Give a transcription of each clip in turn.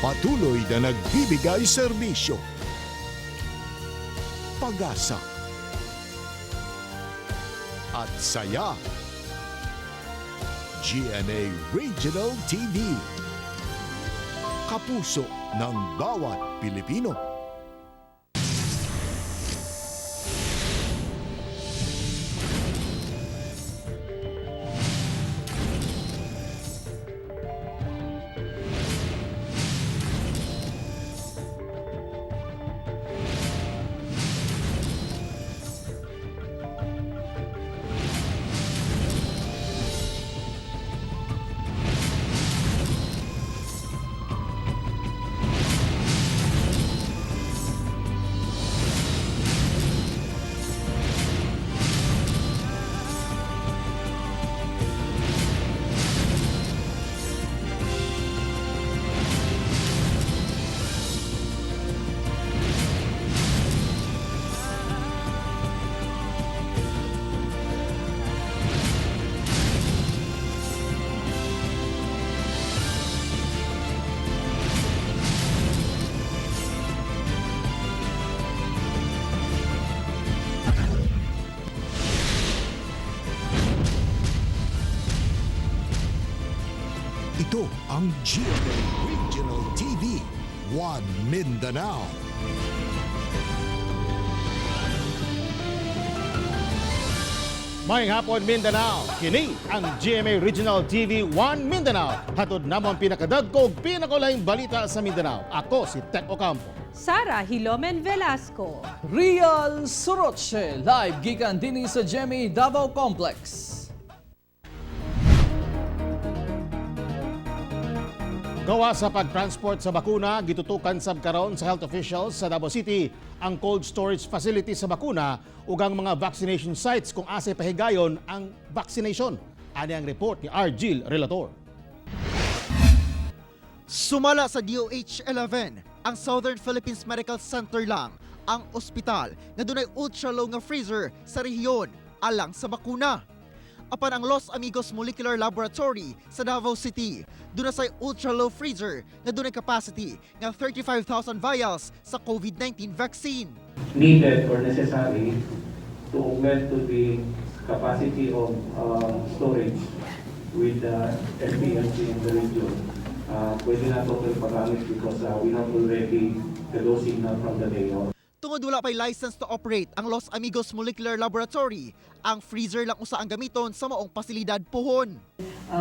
Patuloy na nagbibigay serbisyo, pag-asa, at saya. GMA Regional TV. Kapuso ng bawat Pilipino. Ito ang GMA Regional TV, One Mindanao. Maayong hapon, Mindanao. Kini ang GMA Regional TV 1 Mindanao. Hatod namo ang pinakadagko ug pinakaulahing balita sa Mindanao. Ako si Tek Ocampo. Sara Hilomen Velasco. Real Soroche, live gikan dinhi sa GMA Davao Complex. Gawa sa pag-transport sa bakuna, gitutukan sab karon sa health officials sa Davao City ang cold storage facility sa bakuna ug ang mga vaccination sites kung asay pahigayon ang vaccination. Ani ang report ni Argil Relator. Sumala sa DOH-11, ang Southern Philippines Medical Center lang ang ospital nga dunay ultra-low nga freezer sa rehiyon alang sa bakuna. Apan ang Los Amigos Molecular Laboratory sa Davao City, duna say ultra-low freezer nga dunay capacity nga 35,000 vials sa COVID-19 vaccine. Needed or necessary to augment to the capacity of storage with the SPMC in the region. Pwede na ito ipagamit because we have already the go signal from the mayor. Tungod wala pay license to operate ang Los Amigos Molecular Laboratory, ang freezer lang usa ang gamiton sa maong pasilidad pohon.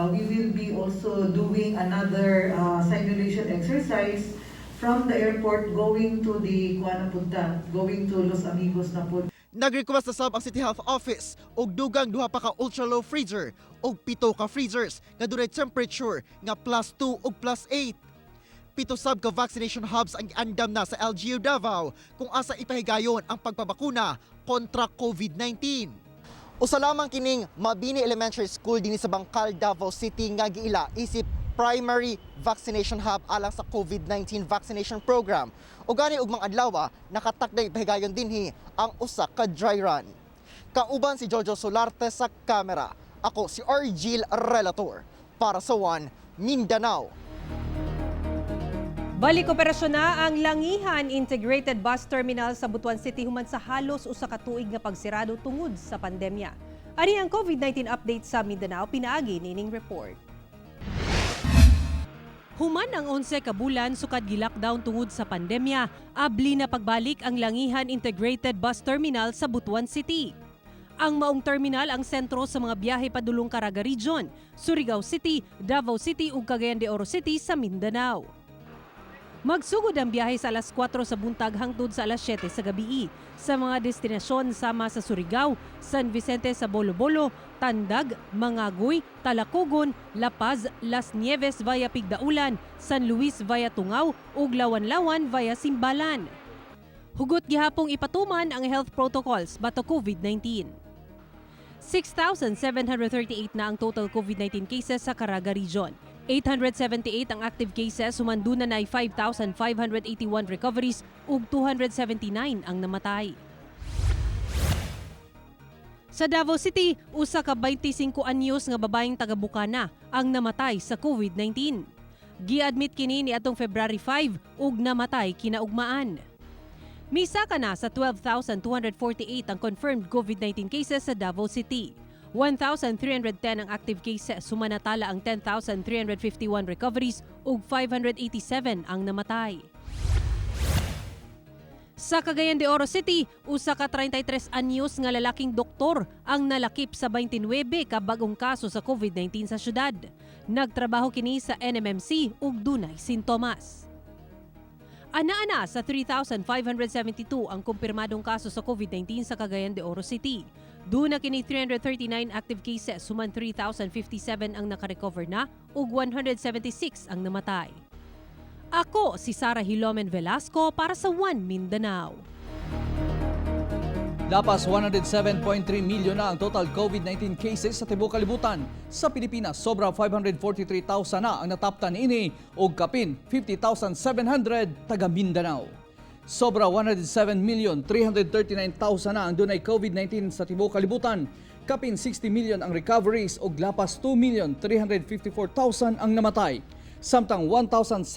We will be also doing another simulation exercise from the airport going to the Kuanapunta, going to Los Amigos na po. Nag-request na sab ang City Health Office og dugang duha pa ka ultra-low freezer og pito ka freezers nga dunay temperature nga +2 ug +8. Pito sab ka vaccination hubs ang giandam na sa LGU Davao kung asa ipahigayon ang pagpabakuna kontra COVID-19. Usa lamang kining Mabini Elementary School dinhi sa Bangkal, Davao City nga giila isip primary vaccination hub alang sa COVID-19 vaccination program. O gani ugmang adlaw nakatakday ipahigayon dinhi ang usa ka dry run. Kauban si Jojo Solarte sa kamera. Ako si Argil Relator para sa One Mindanao. Balik operasyon na ang Langihan Integrated Bus Terminal sa Butuan City human sa halos usa ka tuig nga pagsirado tungod sa pandemya. Ani ang COVID-19 update sa Mindanao, pinaagi nining report. Human ang 11 ka bulan sukad gi-lockdown tungod sa pandemya, abli na pagbalik ang Langihan Integrated Bus Terminal sa Butuan City. Ang maong terminal ang sentro sa mga biyahe padulong Caraga Region, Surigao City, Davao City ug Cagayan de Oro City sa Mindanao. Magsugod ang biyahe sa alas 4 sa buntag hangtod sa alas 7 sa gabii sa mga destinasyon sama sa Surigao, San Vicente sa Bolo-Bolo, Tandag, Mangagoy, Talacogon, La Paz, Las Nieves via Pigdaulan, San Luis via Tungao ug Lawan-Lawan via Simbalan. Hugot gihapong ipatuman ang health protocols batok COVID-19. 6,738 na ang total COVID-19 cases sa Caraga Region. 878 ang active cases, human duna na 5,581 recoveries ug 279 ang namatay. Sa Davao City, usa ka 25 anyos nga babaeng taga Bukana ang namatay sa COVID-19. Giadmit kini ni atong February 5 ug namatay kinaugmaan. Misaka na sa 12,248 ang confirmed COVID-19 cases sa Davao City. 1,310 ang active cases, sumanatala ang 10,351 recoveries ug 587 ang namatay. Sa Cagayan de Oro City, usa ka 33 anyos nga lalaking doktor ang nalakip sa 29 ka bagong kaso sa COVID-19 sa syudad. Nagtrabaho kini sa NMMC ug dunay sintomas. Ana-ana sa 3,572 ang kumpirmadong kaso sa COVID-19 sa Cagayan de Oro City. Duna kini 339 active cases, human 3,057 ang nakarecover na ug 176 ang namatay. Ako si Sara Hilomen Velasco para sa One Mindanao. Lapas 107.3 million na ang total COVID-19 cases sa tibuok kalibutan. Sa Pilipinas, sobra 543,000 na ang nataptan niini og kapin 50,700 taga Mindanao. Sobra 107,339,000 na ang dunay COVID-19 sa tibuok kalibutan. Kapin 60 million ang recoveries ug lapas 2,354,000 ang namatay. Samtang 1,734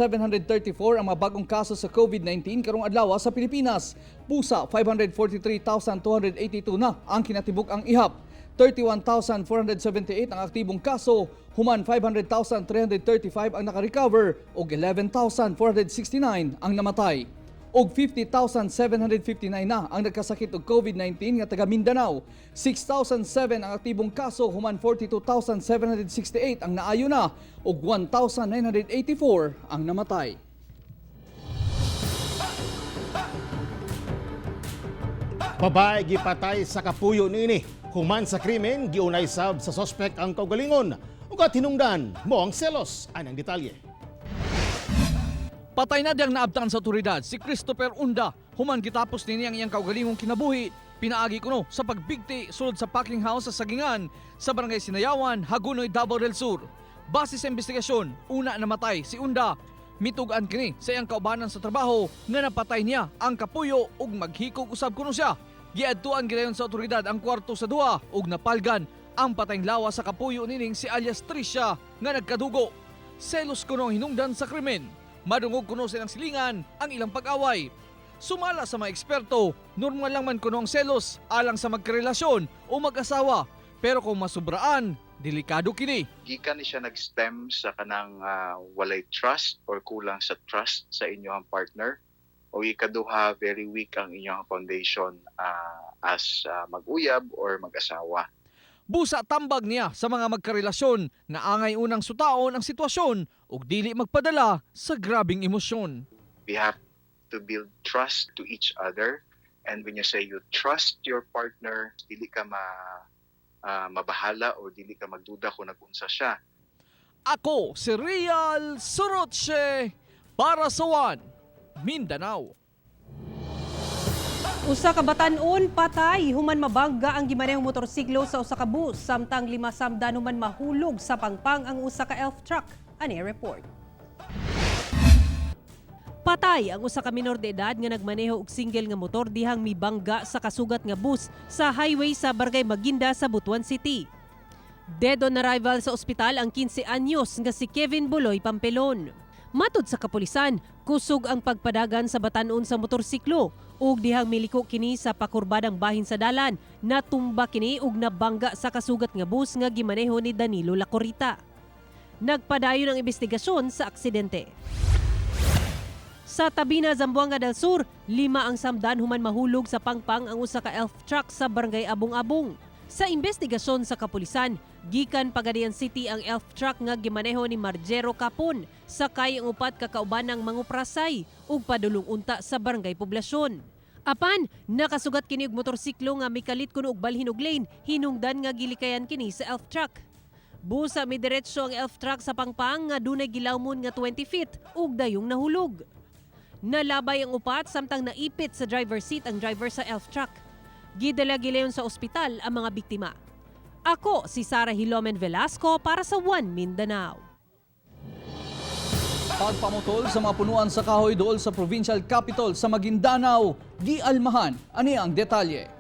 ang mga bagong kaso sa COVID-19 karong adlaw sa Pilipinas. Busa 543,282 na ang kinatibuk-ang ihap. 31,478 ang aktibong kaso, human 500,335 ang nakarecover ug 11,469 ang namatay. Og 50,759 na ang nagkasakit og COVID-19 nga taga Mindanao. 6,007 ang aktibong kaso, human 42,768 ang naayo na ug 1,984 ang namatay. Babae gipatay sa kapuyo niini. Human sa krimen, giunay sab sa sospek ang kaugalingon. Ug at hinungdan mo ang selos. Anang detalye. Patay na diyang naabtan sa otoridad si Christopher Unda. Human gitapos niya ang iyang kaugalingong kinabuhi. Pinaagi kuno sa pagbigti sulod sa packing house sa Sagingan sa barangay Sinayawan, Hagonoy, Davao del Sur. Base sa investigasyon, una namatay si Unda. Mitug-an kini sa iyang kaubanan sa trabaho nga napatay niya ang kapuyo ug maghikog usab kuno siya. Giadtuan gidayon sa otoridad ang kwarto sa duha ug napalgan ang patayng lawas sa kapuyo nining si alias Tricia nga nagkadugo. Selos kuno ang hinungdan sa krimen. Madungog kuno sa ilang silingan ang ilang pag-away. Sumala sa mga eksperto, normal lang man kuno ang selos alang sa magkarelasyon o mag-asawa. Pero kung masubraan, delikado kini. Gikan ni siya nag-stem sa kanang walay trust or kulang sa trust sa inyong partner, o ikaduha, very weak ang inyong foundation as mag-uyab or mag-asawa. Busa tambag niya sa mga magkarelasyon nga angay unang sutaon ang sitwasyon ug dili magpadala sa grabing emosyon. We have to build trust to each other, and when you say you trust your partner, dili ka mabahala o dili ka magduda kung nag-unsa siya. Ako si Real Sorotse para sa One Mindanao. Usa ka batan-on patay human mabangga ang gimanehong motorsiklo sa usa ka bus, samtang lima samdan human mahulog sa pangpang ang usa ka elf truck. Ani report. Patay ang usa ka minor de edad nga nagmaneho og single nga motor dihang mibangga sa kasugat nga bus sa highway sa Barangay Maginda sa Butuan City. Dead on arrival sa ospital ang 15 anyos nga si Kevin Buloy Pampelon. Matud sa kapulisan, kusog ang pagpadagan sa batan-on sa motorsiklo ug dihang miliko kini sa pakurbadang bahin sa dalan, natumba kini ug nabangga sa kasugat nga bus nga gimaneho ni Danilo Lacorita. Nagpadayon ang investigasyon sa aksidente. Sa Tabina, Zamboanga del Sur, lima ang samdan human mahulog sa pangpang ang usa ka elf truck sa barangay Abong-Abong. Sa investigasyon sa kapulisan, gikan Pagadian City ang elf truck nga gimaneho ni Margero Capon, sakay ang upat ka kaubanang manguprasay ug padulong unta sa barangay Poblasyon. Apan, nakasugat kini og motorsiklo nga mikalit kuno og balhin og lane, hinungdan nga gilikayan kini sa elf truck. Busa midiretso ang elf truck sa pangpang nga dunay gilawmon nga 20 feet ug dayong nahulog. Nalabay ang upat samtang naipit sa driver seat ang driver sa elf truck. Gidala gilayon sa ospital ang mga biktima. Ako si Sara Hilomen Velasco para sa One Mindanao. Pagpamutol sa mga punuan sa kahoy dool sa provincial capital sa Maguindanao, gialmahan. Ani ang detalye.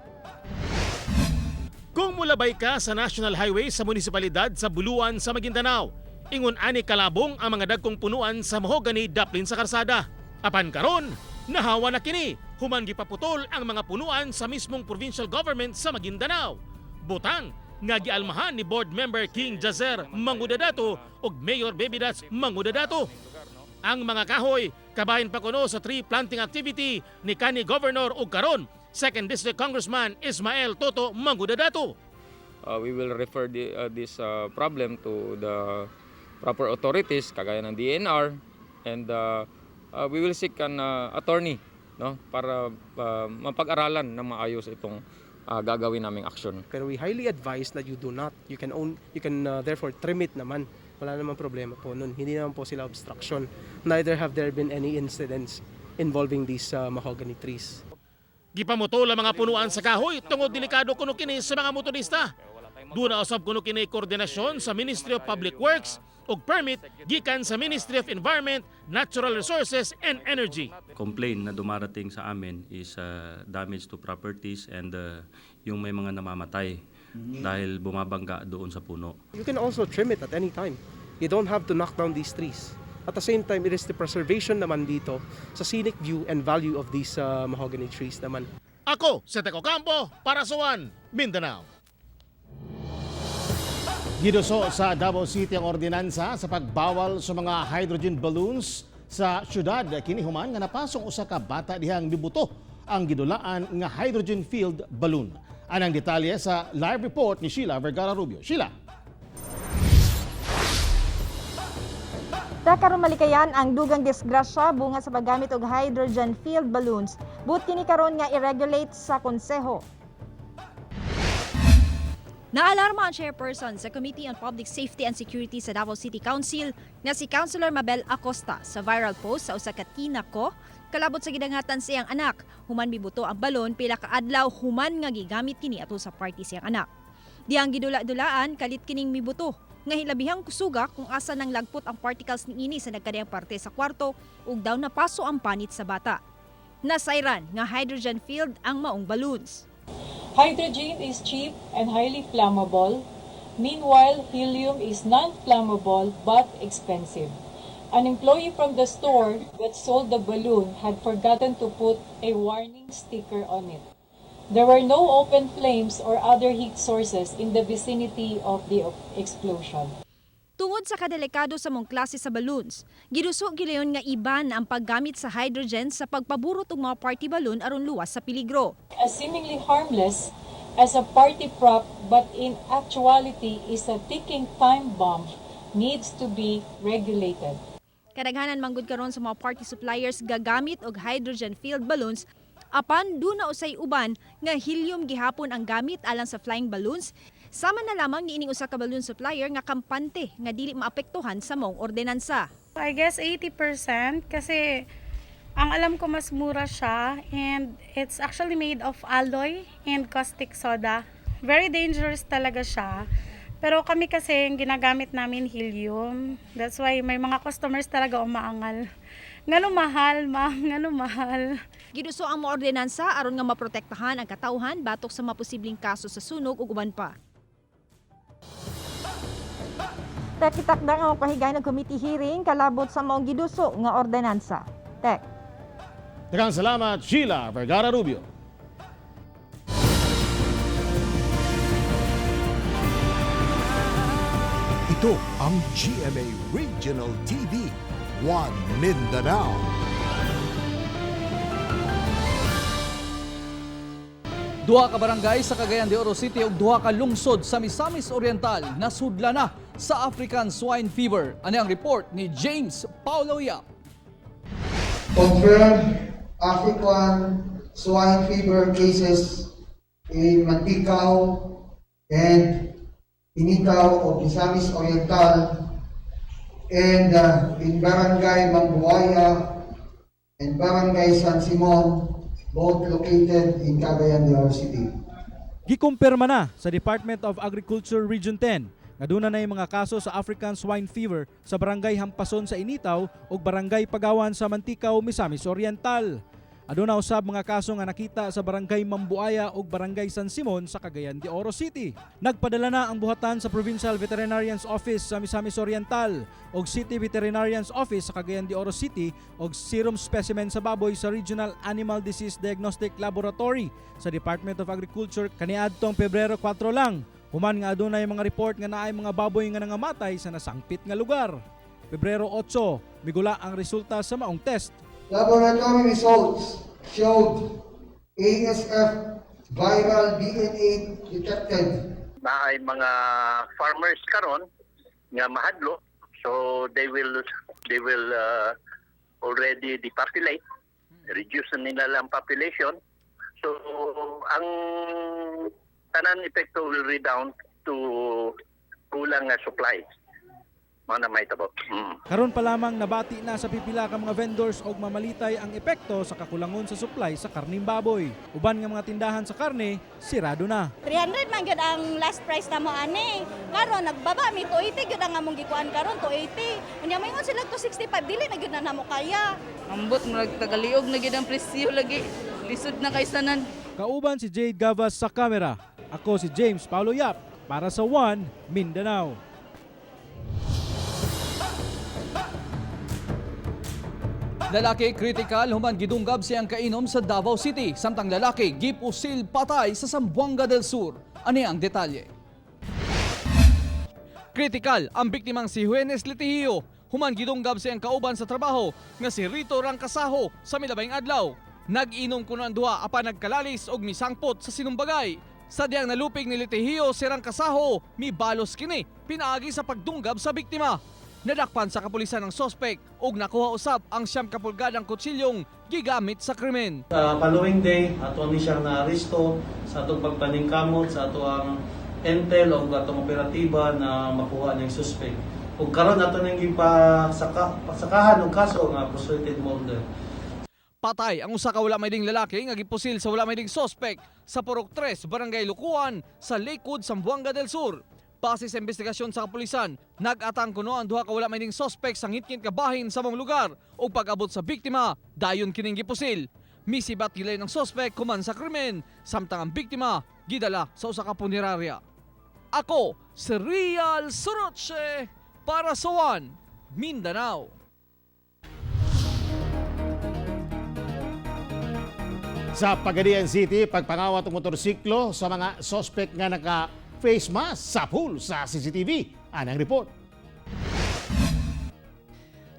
Kung mulabay ka sa National Highway sa munisipalidad sa Buluan sa Maguindanao, Ingon ani kalabong ang mga dagkong punuan sa mahogany daplin sa karsada. Apan karon, nahawa na kini human gipaputol ang mga punuan sa mismong provincial government sa Maguindanao. Butang nga gialmahan ni board member King Jazer Mangudadato ug Mayor Baby Dats Mangudadato. Ang mga kahoy kabahin pa kuno sa tree planting activity ni kanhi Governor ug karon 2nd District Congressman Ismael Toto Mangudadato. We will refer this problem to the proper authorities kagaya ng DENR and we will seek an attorney, no, para mapag-aralan ng maayos itong gagawin naming action. Pero we highly advise that you do not. You can therefore trim it naman. Wala namang problema po nun. Hindi naman po sila obstruction. Neither have there been any incidents involving these mahogany trees. Gipamutol ang mga punuan sa kahoy tungod delikado kuno kini sa mga motorista. Duna usab kuno kini koordinasyon sa Ministry of Public Works ug permit gikan sa Ministry of Environment, Natural Resources and Energy. Complaint na dumarating sa amin is damage to properties and yung may mga namamatay dahil bumabangga doon sa puno. You can also trim it at any time. You don't have to knock down these trees. At the same time, it is the preservation naman dito sa scenic view and value of these mahogany trees naman. Ako, si Teko Campo, para sa One, Mindanao. Giduso sa Davao City ang ordinansa sa pagbawal sa mga hydrogen balloons sa syudad. Kini human nga napasong usa ka bata dihang mibuto ang gidulaan nga hydrogen filled balloon. Anang detalye sa live report ni Sheila Vergara Rubio. Sheila. Ta karon malikayan ang dugang disgrasya bunga sa paggamit og hydrogen filled balloons. Buot kini karon nga i-regulate sa konseho. Naalarma ang chairperson sa Committee on Public Safety and Security sa Davao City Council nga si Councilor Mabel Acosta sa viral post sa usa ka tinako kalabot sa gidangatan sa iyang anak human mibuto ang balon pila ka adlaw human nga gigamit kini atol sa party sa iyang anak. Dihang gidula-dulaan kalit kining mibuto nga hilabihang kusuga kung asa nang lagpot ang particles niini sa nagkadiyang parte sa kwarto ug daw napaso ang panit sa bata. Nasayran nga hydrogen filled ang maong balloons. Hydrogen is cheap and highly flammable. Meanwhile, helium is non-flammable but expensive. An employee from the store that sold the balloon had forgotten to put a warning sticker on it. There were no open flames or other heat sources in the vicinity of the explosion. Tungod sa kadelikado sa maong klase sa balloons, giduso gilayon nga iban ang paggamit sa hydrogen sa pagpaburot og mga party balloon aron luwas sa peligro. As seemingly harmless as a party prop but in actuality is a ticking time bomb needs to be regulated. Kadaghanan manggod karon sa mga party suppliers gagamit og hydrogen filled balloons, apan duna usay uban nga helium gihapon ang gamit alang sa flying balloons, sama na lamang niining usa ka balloon supplier nga kampante nga dili maapektuhan sa maong ordinansa. I guess 80% kasi ang alam ko mas mura siya and it's actually made of alloy and caustic soda. Very dangerous talaga siya. Pero kami kasi yung ginagamit namin helium. That's why may mga customers talaga umaangal. Ngano mahal, ma'am? Ngano mahal? Giduso ang mga ordinansa aron nga maprotektahan ang katawhan batok sa maposibleng kaso sa sunog ug uban pa. Tek, gitakda nga magpahigayon ng committee hearing kalabot sa maong giduso nga ordinansa. Tek. Daghang salamat, Sheila Vergara Rubio. Ito ang GMA Regional TV, One Mindanao. Duha ka barangay sa Cagayan de Oro City ug duha ka lungsod sa Misamis Oriental nasudla na sa African Swine Fever. Ani ang report ni James Paulo Yap. Confirmed African swine fever cases in Manticao and Initao of Misamis Oriental and in Barangay Mambuaya and Barangay San Simon, both located in Cagayan de Oro City. Gikumpirma na sa Department of Agriculture Region 10 nga duna na mga kaso sa African Swine Fever sa Barangay Hampason sa Initao ug Barangay Pagawan sa Manticao, Misamis Oriental. Aduna usab mga kaso nga nakita sa Barangay Mambuaya ug Barangay San Simon sa Cagayan de Oro City. Nagpadala na ang buhatan sa Provincial Veterinarian's Office sa Misamis Oriental ug City Veterinarian's Office sa Cagayan de Oro City og serum specimen sa baboy sa Regional Animal Disease Diagnostic Laboratory sa Department of Agriculture kaniadtong Pebrero 4 lang. Human nga adunay mga report nga naay mga baboy nga nangamatay sa nasangpit nga lugar. Pebrero 8, migula ang resulta sa maong test. Laboratory results showed ASF viral DNA detected. Naay mga farmers karon nga mahadlo, so they will already depopulate, reduce na nila lang population, so ang tanan epekto will redound to kulang nga supply mao na mahitabo. Karon pa lamang, nabati na sa pipila ka mga vendors og mamalitay ang epekto sa kakulangon sa supply sa karning baboy. Uban nga mga tindahan sa karne, sirado na. 300 man gyud ang last price namo ani. Karon nagbaba mi, 280 gyud ang among gikuan karon, 280. Unya moingon sila 265, dili na gyud na namo kaya. Ambot, murag tagaliog na gyud ang presyo lagi. Lisod na kay sanan. Kauban si Jade Gavas sa kamera. Ako si James Paulo Yap para sa One Mindanao. Lalaki critical human gidunggab siyang kainom sa Davao City, samtang lalaki gipusil patay sa Zamboanga del Sur. Ani ang detalye. Critical ang biktimang si Juenes Litihio human gidunggab siyang kauban sa trabaho nga si Rito Rangkasaho sa milabayng adlaw. Nag-inom kuno ang duha apan nagkalalis og misangpot sa sinumbagay. Sa diyang nalupig ni Litihio si Rangkasaho, mibalos kini pinaagi sa pagdunggab sa biktima. Nadakpan sa kapulisan ang sospek ug nakuha usab ang 9 ka pulgadang kutsilyong gigamit sa krimen. Sa following day, ato ni siyang naaresto sa atong pagpaningkamot sa ato ang intel o atong operatiba na makuha niyang suspect. Ug karon ato nang gipasaka pasakahan og kaso nga frustrated murder. Patay ang usa ka wala may lalaki nga gipusil sa wala may sospek sa Purok 3, Barangay Lukuan sa Lakewood, Zamboanga del Sur. Base sa investigasyon sa kapulisan, nag-atang kuno ang duha ka wala may sospek sa ngitngit ka bahin sa maong lugar ug pag-abot sa biktima, dayon kining gipusil. Misibat gilayon ang sospek kuman sa krimen, samtang ang biktima gidala sa usa ka punerarya. Ako si Real Soroche para sa One Mindanao. Sa Pagadian City, pagpangawat og motorsiklo sa mga sospek nga naka-face mask sapul sa CCTV. Anang report.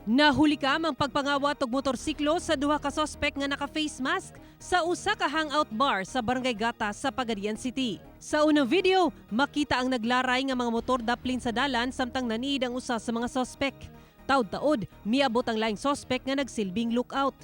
Nahuli kam ang pagpangawat og motorsiklo sa duha ka sospek nga naka-face mask sa usa ka hangout bar sa Barangay Gata sa Pagadian City. Sa unang video, makita ang naglaray nga mga motor daplin sa dalan samtang naniid ang usa sa mga sospek. Taud-taod, miabot ang laing sospek nga nagsilbing lookout.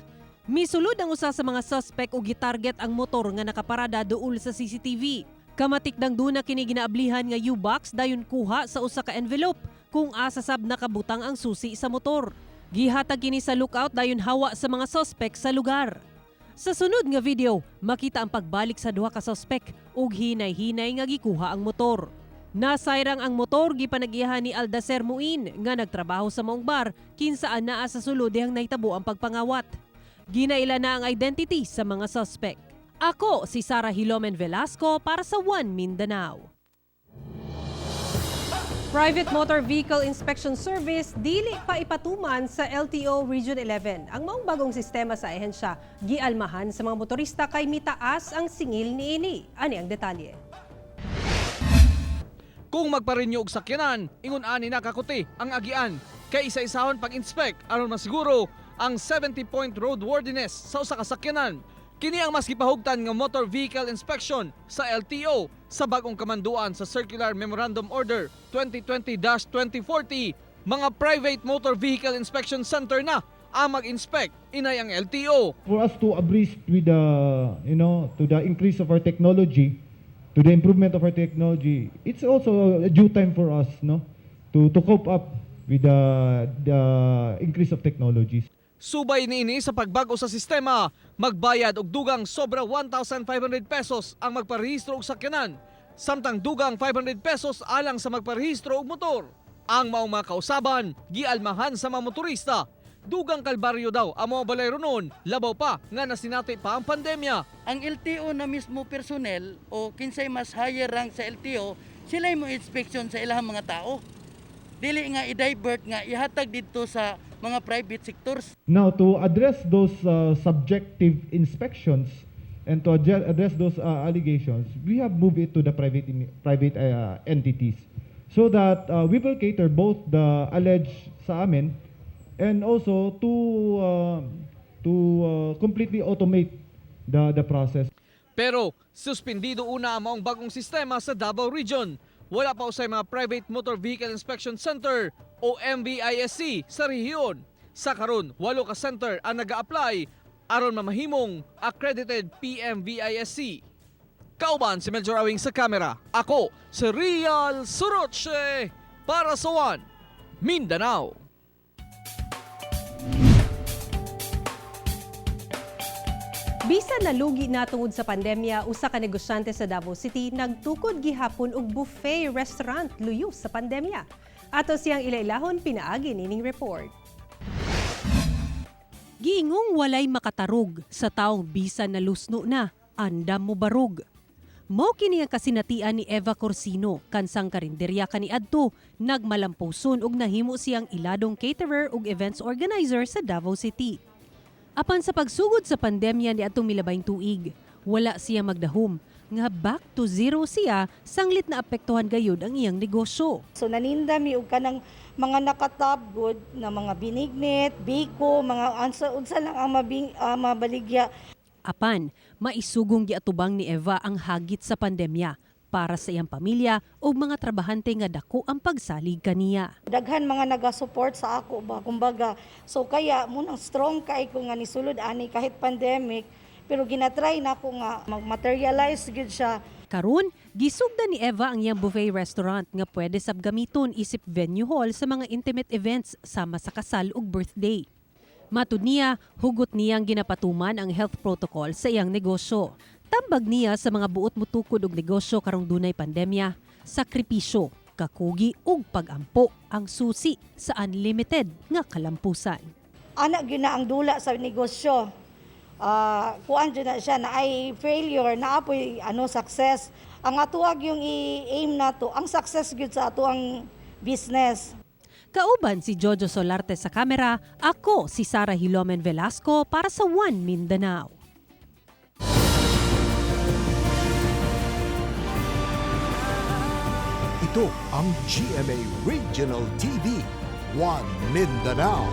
Misulod ang usa sa mga suspect og gitarget ang motor nga nakaparada duol sa CCTV. Kamatikdang duna kini ginaablihan nga U-box, dayon kuha sa usa ka envelope kung asa sab nakabutang ang susi sa motor. Gihatag kini sa lookout, dayon hawa sa mga suspect sa lugar. Sa sunod nga video, makita ang pagbalik sa duha ka suspect ug hinay-hinay nga gikuha ang motor. Nasayrang ang motor gipanagiyahan ni Aldacer Muin nga nagtrabaho sa maong bar kinsaan naa sa sulod dihang nahitabo ang pagpangawat. Ginaila na ang identity sa mga suspect. Ako si Sara Hilomen Velasco para sa One Mindanao. Private Motor Vehicle Inspection Service dili pa ipatuman sa LTO Region 11. Ang maong bagong sistema sa ahensya gialmahan sa mga motorista kay mitaas ang singil niini. Ani ang detalye. Kung magpa-renew og sakyanan, ingon ani na kakuti ang agian kay isa-isahon pag-inspect aron masiguro ang 70-point roadworthiness sa usa ka sakyanan. Kini ang mas gipahugtan nga motor vehicle inspection sa LTO sa bagong kamanduan sa Circular Memorandum Order 2020-2040. Mga private motor vehicle inspection center na ang mag-inspect inay ang LTO. For us to abreast with the you know to the increase of our technology, to the improvement of our technology, it's also a due time for us, no, to cope up with the increase of technologies. Subay niini sa pagbago sa sistema, magbayad og dugang sobra 1,500 pesos ang magparehistro og sakyanan, samtang dugang 500 pesos alang sa magparehistro og motor. Ang maong mga kausaban, gialmahan sa mga motorista. Dugang kalbaryo daw ang mga balayro noon, labaw pa nga nasinati pa ang pandemya. Ang LTO na mismo personnel o kinsay mas higher rank sa LTO, sila mo inspection sa ilahang mga tao. Dili nga i-divert nga ihatag didto sa mga private sectors. Now, to address those subjective inspections and to address those allegations, we have moved it to the private entities so that we will cater both the alleged sa amin and also to completely automate the process. Pero suspendido una ang maong bagong sistema sa Davao Region. Wala pa usay mga Private Motor Vehicle Inspection Center o MVISC sa rehiyon. Sa karon, walo ka center ang nag-a-apply aron mamahimong accredited PMVISC. Kauban si Melchor Awing sa kamera. Ako si Real Suroche para sa One Mindanao. Bisan nalugi na tungod sa pandemya, usa ka negosyante sa Davao City nagtukod gihapon og buffet restaurant luyo sa pandemya. Ato siyang ilailahon pinaagi nining report. Giingong walay makatarog sa taong bisan nalusno na, andam mo barog. Mao kini ang kasinatian ni Eva Corsino, kansang karinderya kaniadto, nagmalampuson og nahimo siyang iladong caterer ug events organizer sa Davao City. Apan sa pagsugod sa pandemya niadtong milabayng tuig, wala siya magdahom nga back to zero siya sanglit na apektuhan gayud ang iyang negosyo. So naninda mi og kanang mga naka-top good na mga binignit, biko, mga ansa unsa lang ang mabaligya. Apan, maisugong giatubang ni Eva ang hagit sa pandemya para sa iyang pamilya ug mga trabahante nga dako ang pagsalig kaniya. Daghan mga naga-support sa ako ba, kumbaga. So kaya munang strong kay ko nga nisulod ani kahit pandemic, pero ginatry nako nga mag-materialize gyud siya. Karon, gisugdan ni Eva ang iyang buffet restaurant nga pwede sab gamiton isip venue hall sa mga intimate events sama sa kasal ug birthday. Matud niya, hugot niyang ginapatuman ang health protocol sa iyang negosyo. Tambag niya sa mga buot mutukod og negosyo karong dunay pandemya, sakripisyo, kakugi ug pagampo ang susi sa unlimited nga kalampusan. Ana gyud na ang dula sa negosyo. Kuan jud na siya na ay failure na apoy ano success. Ang atuag yung i-aim nato, ang success gyud sa ato ang business. Kauban si Jojo Solarte sa kamera, ako si Sara Hilomen Velasco para sa One Mindanao. Ito ang GMA Regional TV, One Mindanao.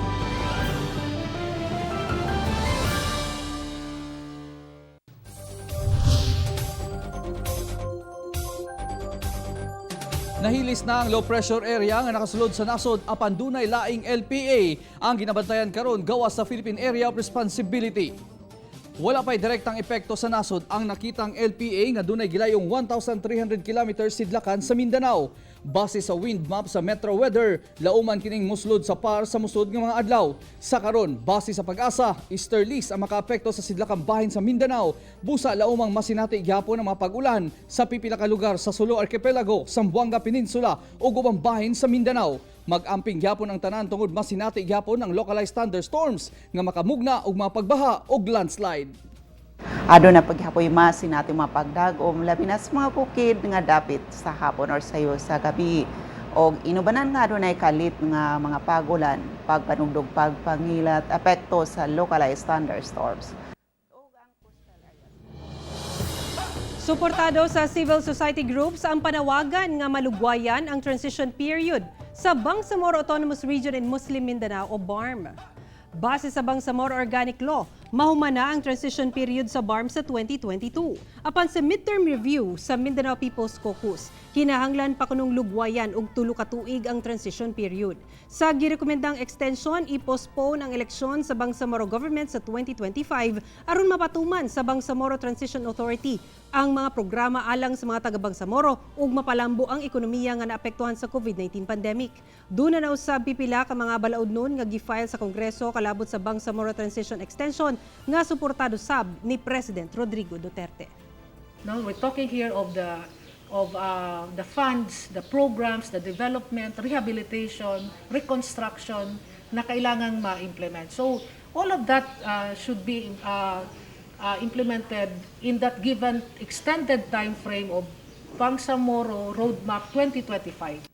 Nahilis na ang low pressure area nga nakasulod sa nasod apan dunay laing LPA ang ginabantayan karon gawas sa Philippine Area of Responsibility. Wala pa'y direktang epekto sa nasod ang nakitang LPA nga dunay gilayong 1,300 kilometers sidlakan sa Mindanao. Base sa wind map sa Metro Weather, lauman kining muslod sa par sa musod nga mga adlaw. Sa karon, base sa Pag-asa, easterlies ang makaapekto sa sidlakang bahin sa Mindanao. Busa laumang masinati gyapon ang mga pag-ulan sa pipila ka lugar sa Sulu Archipelago, Zamboanga Peninsula ug ubang bahin sa Mindanao. Mag-amping gyapon ang tanan tungod masinati gyapon ang localized thunderstorms nga makamugna og mga pagbaha og landslide. Aduna paghapoy masinati mga pagdag-om labi na sa mga bukid nga dapit sa hapon or sayo sa gabi. Og inubanan nga adunay kalit nga mga pagulan, pagpanugdog, pagpangilat, epekto sa localized thunderstorms. Suportado sa civil society groups ang panawagan nga malugwayan ang transition period sa Bangsamoro Autonomous Region in Muslim Mindanao o BARMM. Base sa Bangsamoro Organic Law, mahumana ang transition period sa BARMM sa 2022. Apan sa midterm review sa Mindanao People's Caucus, kinahanglan pa kunong lugwayan og 3 ka tuig ang transition period. Sa girekomendang extension, i-postpone ang eleksyon sa Bangsamoro government sa 2025 aron mapatuman sa Bangsamoro Transition Authority ang mga programa alang sa mga taga-Bangsamoro ug mapalambo ang ekonomiya nga naapektuhan sa COVID-19 pandemic. Duna na usab pipila ka mga balaod nun nga gi-file sa Kongreso kalabot sa Bangsamoro Transition Extension nga suportado sab ni President Rodrigo Duterte. No, we're talking here of the funds, the programs, the development, rehabilitation, reconstruction na kailangang ma-implement. So all of that should be implemented in that given extended time frame of Bangsamoro Roadmap 2025.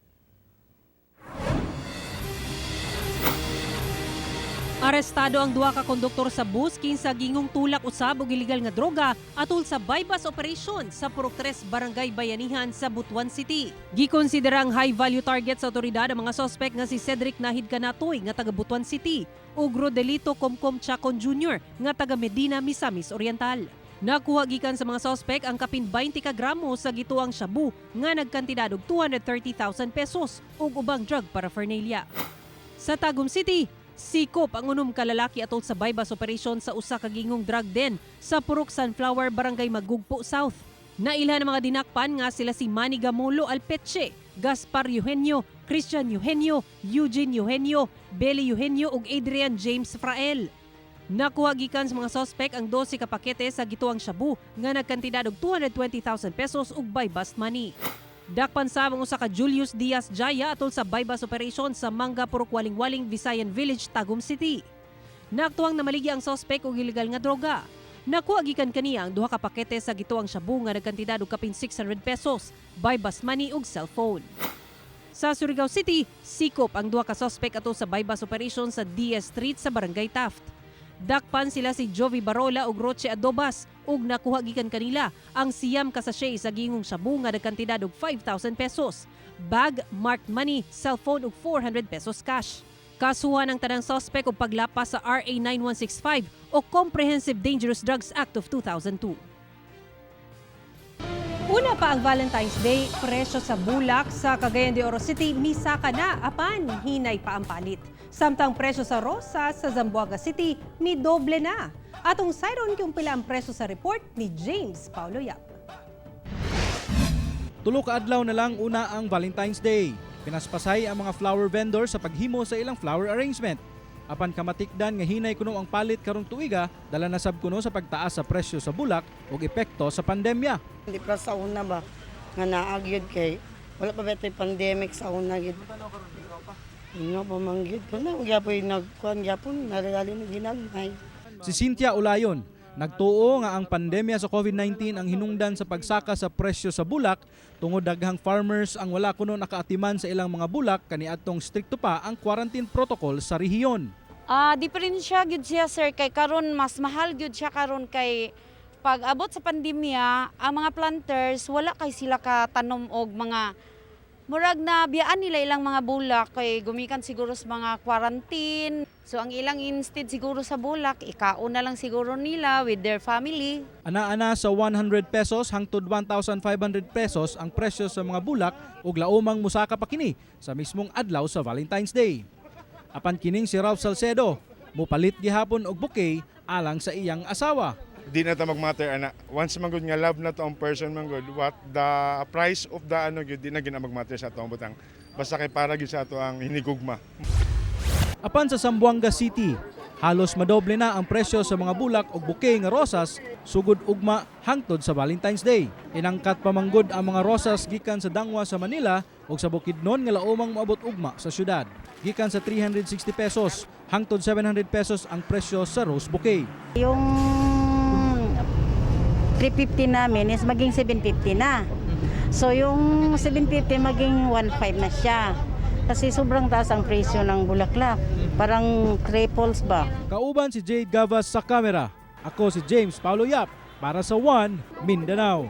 Arestado ang duha ka konduktor sa bus kinsa gingong tulak usab og illegal nga droga atol sa bypass operation sa Purok 3, Barangay Bayanihan sa Butuan City. Gikonsidera ang high value target sa otoridad ang mga sospek nga si Cedric Nahid Kanatoy nga taga Butuan City ug Rodelito Comcom Chacon Jr. nga taga Medina, Misamis Oriental. Nakuha gikan sa mga sospek ang kapin 20 ka gramo sa gituang shabu nga nagkantidad og 230,000 pesos ug ubang drug paraphernalia. Sa Tagum City, sikop ang 6 ka lalaki atol sa bypass operation sa usa ka gingong drug den sa Purok Sunflower, Barangay Magugpo South. Nailhan ang mga dinakpan nga sila si Manny Gamolo Alpeche, Gaspar Eugenio, Christian Eugenio, Eugene Eugenio, Belly Eugenio ug Adrian James Frael. Nakuha gikan sa mga sospek ang 12 ka pakete sa gituang shabu nga nagkantidad og 220,000 pesos ug buy-bust money. Dakpan sa ang usa ka Julius Diaz Jaya atol sa buy-bust operation sa Mangga, Purok Waling-Waling, Visayan Village, Tagum City. Naaktuang namaligya ang sospek og ilegal nga droga. Nakuha gikan kaniya ang duha ka pakete sa gituang shabu nga nagkantidad og kapin 600 pesos, buy-bust money ug cellphone. Sa Surigao City, sikop ang duha ka sospek atol sa buy-bust operation sa DS Street sa Barangay Taft. Dakpan sila si Jovi Barola ug Roche Adobas ug nakuha gikan kanila ang 9 ka sachet sa gingong shabu nga nagkantidad og 5,000 pesos, bag, marked money, cellphone ug 400 pesos cash. Kasuhan ang tanang sospek og paglapas sa RA 9165 o Comprehensive Dangerous Drugs Act of 2002. Una pa ang Valentine's Day, presyo sa bulak sa Cagayan de Oro City misaka na apan hinay pa ang palit. Samtang presyo sa rosas sa Zamboanga City midoble na. Atong sayron kung pila ang presyo sa report ni James Paulo Yap. 3 ka adlaw na lang una ang Valentine's Day. Pinaspasay ang mga flower vendor sa paghimo sa ilang flower arrangement. Apan kamatikdan nga hinay kuno ang palit karong tuiga, dala na sab kuno sa pagtaas sa presyo sa bulak ug epekto sa pandemya. Hindi pa sa una ba nga naa gyud kay wala pa ba pandemic sa una gyud. Ingo pa man gyud ko na gyapoy nagkuan gyapon nalalali na ginagmay. Si Cynthia Ulayon, nagtuo nga ang pandemya sa COVID-19 ang hinungdan sa pagsaka sa presyo sa bulak tungod daghang farmers ang wala kuno nakaatiman sa ilang mga bulak kaniadtong strikto pa ang quarantine protocol sa rehiyon. Diferensya gyud siya, sir, kay karon mas mahal gyud siya karon kay pag abot sa pandemya, ang mga planters wala kay sila katanom og mga murag na biyaan nila ilang mga bulak kay gumikan siguro sa mga quarantine. So ang ilang instead siguro sa bulak, ikaon na lang siguro nila with their family. Ana-ana sa 100 pesos hangtod 1,500 pesos ang presyo sa mga bulak ug laumang musaka pa kini sa mismong adlaw sa Valentine's Day. Apan kining si Ralph Salcedo, mupalit gihapon og bouquet alang sa iyang asawa. Di na ta magmatter ana. Once man gud nga love na to ang person man gud, what the price of the ano gyud di na gina magmatter sa atong butang. Basta kay para gyud sa ato ang hinigugma. Apan sa Zamboanga City, halos madoble na ang presyo sa mga bulak ug bouquet nga rosas sugod ugma hangtod sa Valentine's Day. Inangkat pa manggod ang mga rosas gikan sa Dangwa sa Manila ug sa Bukidnon nga laumang moabot ugma sa syudad. Gikan sa 360 pesos hangtod 700 pesos ang presyo sa rose bouquet. Yung 350 namin is maging 750 na. So yung 750 maging 1.5 na siya. Kasi sobrang taas ang presyo ng bulaklak. Parang triples ba? Kauban si Jade Gavas sa kamera. Ako si James Paulo Yap para sa One Mindanao.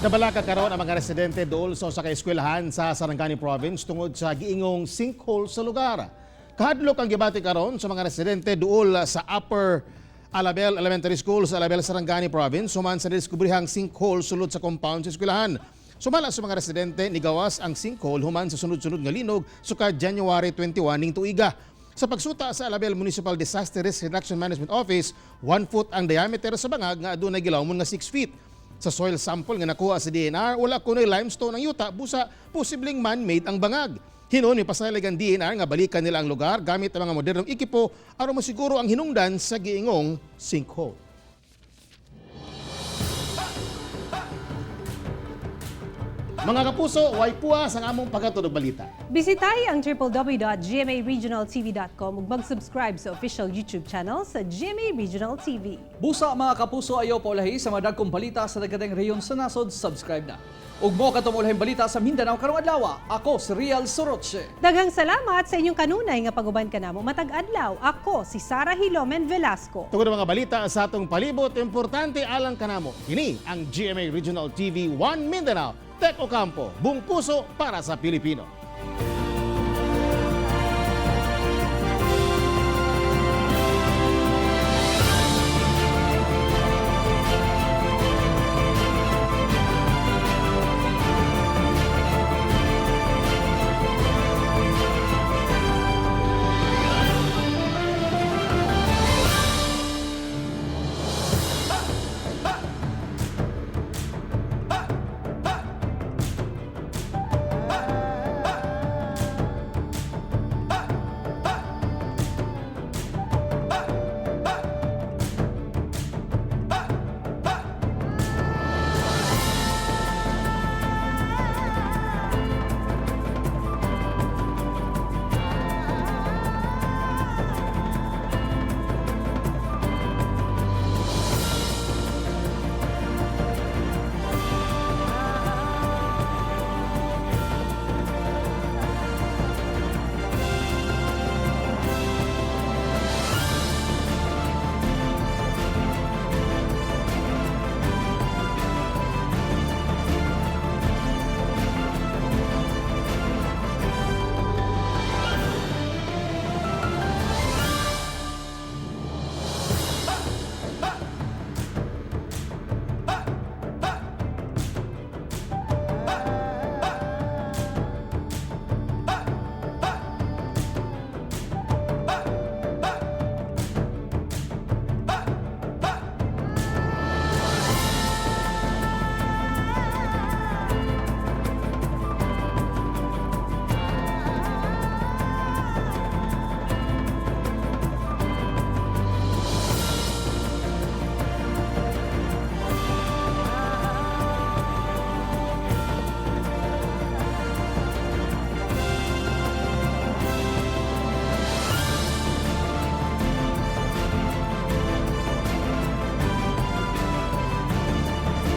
Nabalaka karon ang mga residente dool sa usa ka eskwelahan sa Sarangani Province tungod sa giingong sinkhole sa lugar. Kahadlok ang gibati karon sa mga residente dool sa Upper Alabel Elementary School sa Alabel, Sarangani Province human sa diskubrihang sinkhole sulod sa compound sa eskwelahan. Sumala sa mga residente, nigawas ang sinkhole human sa sunod-sunod nga linog sukad January 21 ning tuiga. Sa pagsuta sa Alabel Municipal Disaster Risk Reduction Management Office, 1 foot ang diameter sa bangag nga adunay gilawmon nga 6 feet. Sa soil sample nga nakuha sa DNR, wala kunoy limestone ang yuta, busa posibleng man-made ang bangag. Hinuon mipasalig ang DNR nga balikan nila ang lugar gamit ang mga modernong ekipo aron masiguro ang hinungdan sa giingong sinkhole. Mga kapuso, way puwas ang among paghatod og balita. Bisitahi ang www.gmaregionaltv.com ug mag-subscribe sa official YouTube channel sa GMA Regional TV. Busa, mga kapuso, ayaw paulahi sa mga dagkong balita sa daghang rehiyon sa nasod, subscribe na. Ug mo katong ulahing balita sa Mindanao karong adlaw. Ako si Rial Soroche. Daghang salamat sa inyong kanunay nga paguban kanamo matag adlaw. Ako si Sara Hilomen Velasco. Tungod ang mga balita sa atong palibot, importante alang kanamo. Kini ang GMA Regional TV 1 Mindanao. Tek Ocampo, buong puso para sa Pilipino.